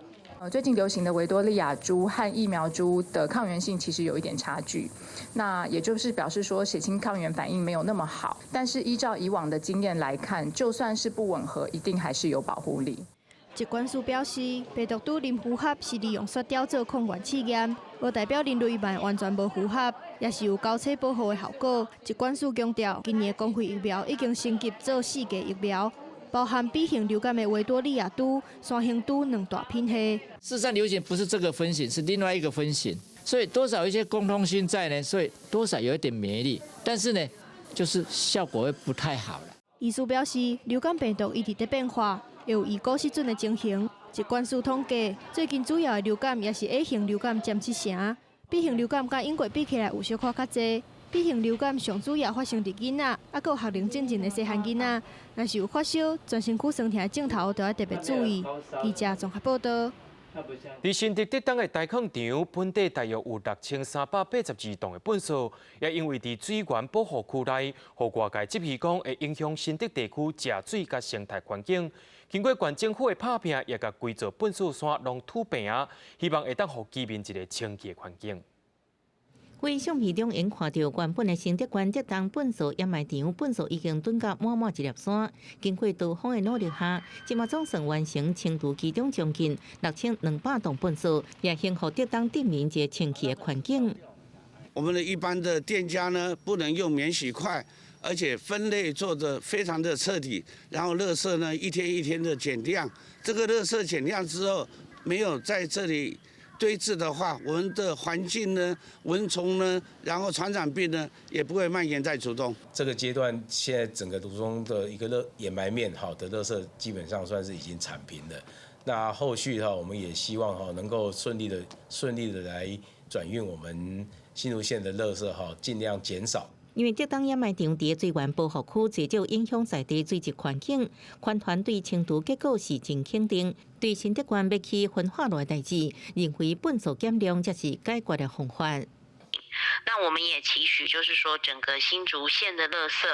最近流行的維多利亞株和疫苗株的抗原性其實有一點差距，那也就是表示說血清抗原反應沒有那麼好。但是依照以往的經驗來看，就算是不吻合，一定還是有保護力。疾管署表示，病毒株零符合是利用雪貂做抗原試驗，無代表人類嘛完全無符合，也是有交叉保護的效果。疾管署強調，今年的公費疫苗已經升級做四價疫苗，包含 B 型流感的維多利亞株、山形株兩大品系。事實上，流行不是這個分型，是另外一個分型，所以多少有一些共通性在呢，所以多少有一點免疫力，但是呢，就是效果會不太好了。醫師表示，流感病毒一直佇變化，會有異國失準的情形。疾管署統計，最近主要的流感也是 A 型流感佔7成，B 型流感佮英國比起來有小可較濟。B 型流感上主要發生佇囡仔，猶閣有學齡進前的細漢囡仔，若是有發燒、全身軀酸痛的症頭，就愛特別注意。記者綜合報道。佇新竹竹東的大礦場，本底大約有6382棟的糞埽，也因為佇水源保護區內，予外界質疑講會影響新竹地區食水佮生態環境。經過縣政府的拍拚，也共規座糞埽山攏揬平啊，希望會當予居民一個清潔的環境。佇相片中會看著原本的新竹縣竹東糞埽掩埋場，糞埽已經囤甲滿滿一粒山。經過多方的努力下，這馬總算完成清除其中將近6200棟糞埽，也幸予竹東鎮民一個清潔的環境。我們的一般的店家呢，不能用免洗筷，而且分類做得非常的徹底，然後垃圾呢一天一天的減量。這個垃圾減量之後，沒有在這裡堆置的話，我們的環境呢、蚊蟲呢，然後傳染病呢，也不會蔓延在竹東。這個階段，現在整個竹東的一個垃掩埋面哈的垃圾基本上算是已經鏟平了。那後續哈，我們也希望哈能夠順利的來轉運我們新竹縣的垃圾哈，盡量減少。因為竹東掩埋場佇水源保護區，濟少影響在地水質環境。環團對清除結果是真肯定。對新竹縣欲起焚化爐的代誌，認為糞埽減量才是解決的方法。那我們也期許，就是說整個新竹縣的垃圾，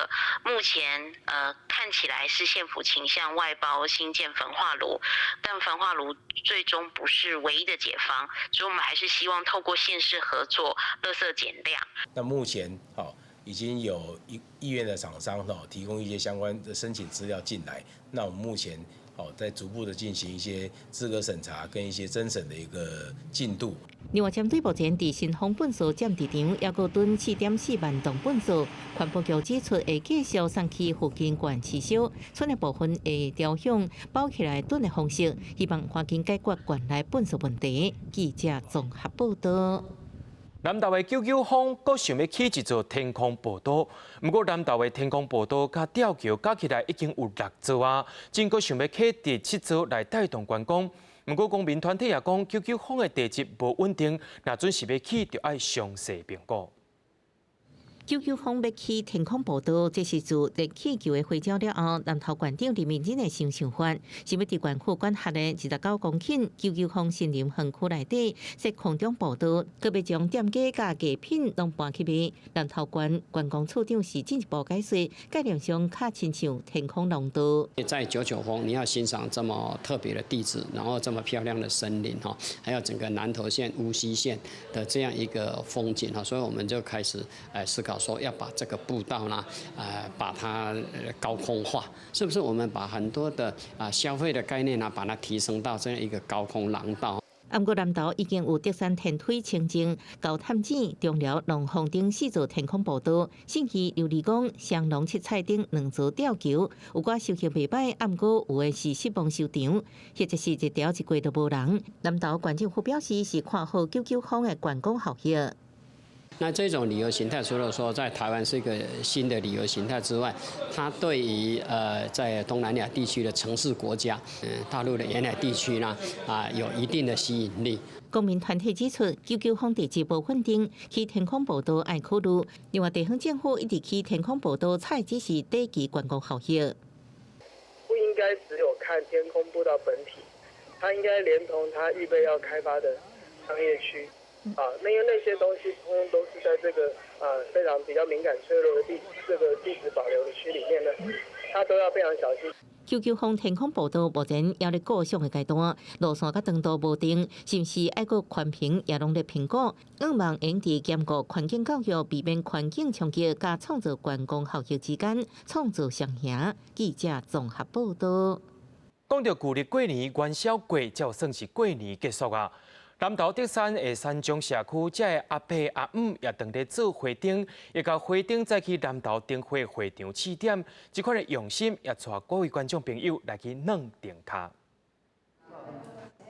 目前看起來是縣府傾向外包興建焚化爐，但焚化爐最終不是唯一的解方，所以我們還是希望透過縣市合作，垃圾減量。那目前已經有意願的廠商提供一些相關的申請資料進來，那我們目前在逐步的進行一些資格審查跟一些偵審的一個進度。另外，針對目前佇新豐糞埽暫置場，猶閣囤4.4萬棟糞埽，環保局指出會繼續送去附近縣市燒，賰的部分會調向包起來囤的方式，希望趕緊解決縣內糞埽問題。記者綜合報道。南投的九九峰閣想欲起一座天空步道，毋過南投的天空步道佮吊橋加起來已經有六座啊，正閣想欲起第七座來帶動觀光。毋過公民團體也講，九九峰的地質無穩定，若準是欲起，就愛詳細評估。九九峰欲起天空步道，這是自熱氣球的回照了後，南投縣長林明珍的新想法，想欲佇縣府管轄的29公頃九九峰森林園區內底設空中步道，閣欲將店家佮藝品攏搬去賣。南投縣觀光處長是進一步解說，概念上較親像天空廊道。在九九峰，你要欣賞這麼特別的地質，然後這麼漂亮的森林哈，還有整個南投縣、烏溪線的這樣一個風景哈，所以我們就開始思考說要把這個步道呢，把它高空化，是不是？我們把很多的啊消費的概念呢，把它提升到這樣一個高空廊道。毋過南投已經有竹山天梯、清境、高探子、中寮、龍鳳等四座天空步道，信義琉璃港、雙龍七彩等兩座吊橋，有寡收效袂䆀，毋過有的是失望收場，或者是一條一過都無人。南投縣政府表示是看好九九峰的觀光效益。那這種旅遊形態，除了說在台灣是一個新的旅遊形態之外，它對於在東南亞地區的城市國家，大陸的沿海地區呢，有一定的吸引力。公民團體指出，九九風地質無穩定，去天空步道愛考慮。另外，地方政府一直去天空步道，採只是短期觀光效益。不應該只有看天空步道本體，它應該連同它預備要開發的商業區。啊，那因為那些東西通通都是在這個非常比較敏感脆弱的地，這個地質保留的區裡面呢，它都要非常小心。九九峰天空步道目前猶咧構想的階段，路線佮長度無定，是毋是愛閣寬頻也攏咧評估？向望會佇兼顧環境教育、避免環境衝擊，佮創造觀光效益之間，創造雙贏。記者綜合報道。講到舊曆過年元宵過，才算是過年結束啊！南投竹山的山中社區，這个阿伯阿姆也當咧做花燈，會共花燈載去南投燈會會場試點，這款的用心也帶各位觀眾朋友來去軟燈跤。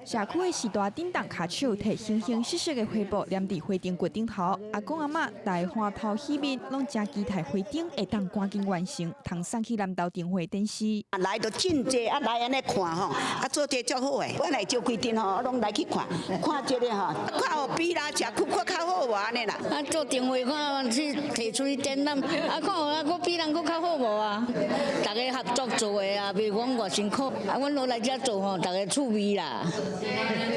社區的時大叮當跤手提形形色色的花布，黏佇花燈骨頂頭。阿公阿嬤大歡頭喜面，攏誠期待花燈會當趕緊完成，通送去南投燈會展示。來就真濟，啊來按呢看吼，啊做這足好的。我來招規陣吼，我攏來去看，看這个吼，看有比啦社區看較好無按呢啦。啊做燈會看去提出去展覽，啊看有啊，閣比人閣較好無啊？大家合作做的啊，袂講偌辛苦。啊，阮落來遮做吼，大家趣味啦。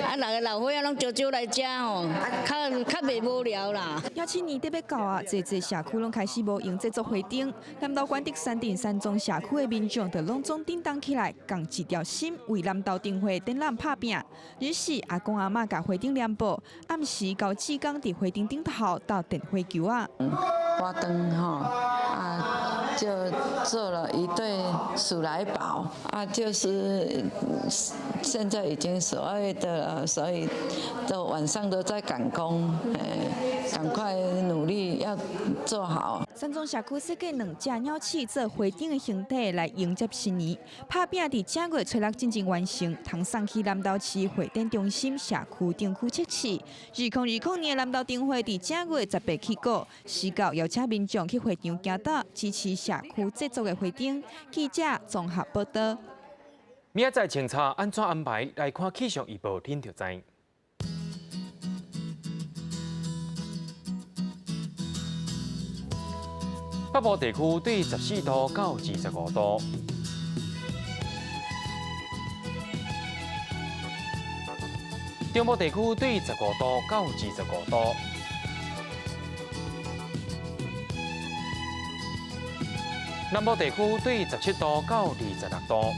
啊，六个老歲仔攏招招來遮吼，較較袂無聊啦。邀請年底欲到啊，濟濟社區攏開始無閒製作花燈。南投縣竹山鎮山莊社區的民眾就攏總叮當起來，仝一條心為南投燈會展覽拍拚。日時阿公阿嬤共花燈黏布，暗時高志剛佇花燈頂頭鬥電火球仔。花燈吼啊，就做了一對鼠來寶啊，就是現在已經12月的了，所以都晚上都在趕工，趕快努力要做好。山莊社區設計兩隻鳥鼠做花燈的形體來迎接新年，拍拚佇正月初六進前完成，通送去南投市會展中心社區燈區測試。2020年南投燈會佇正月18起鼓，時到邀請民眾去會場行道支持社區製作的花燈。記者綜合報道。明仔載清查按怎安排？來看氣象預報，恁就知。北部地區對14度到25度，中部地區對15度到25度，南部地區對17度到26度，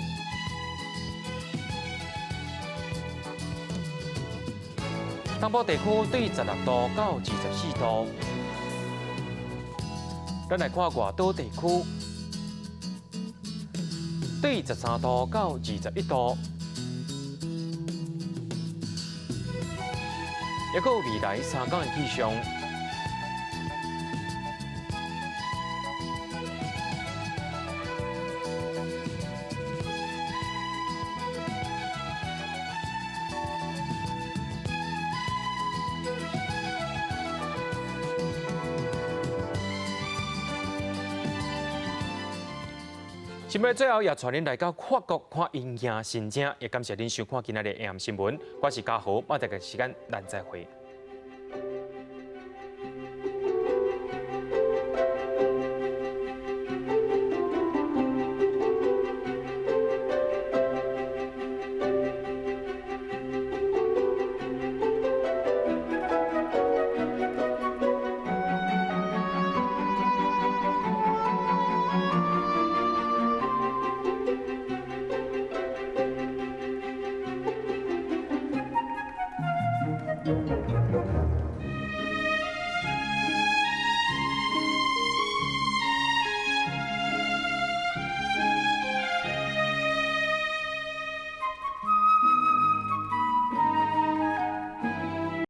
東部地區對16度到24度。咱來看外島地區，對13度到21度，抑閣有未來3天的氣象。新聞最後也帶恁來到法國看音樂新正，也感謝恁收看今仔日的 AM 新聞。我是嘉豪，明仔個時間咱再會。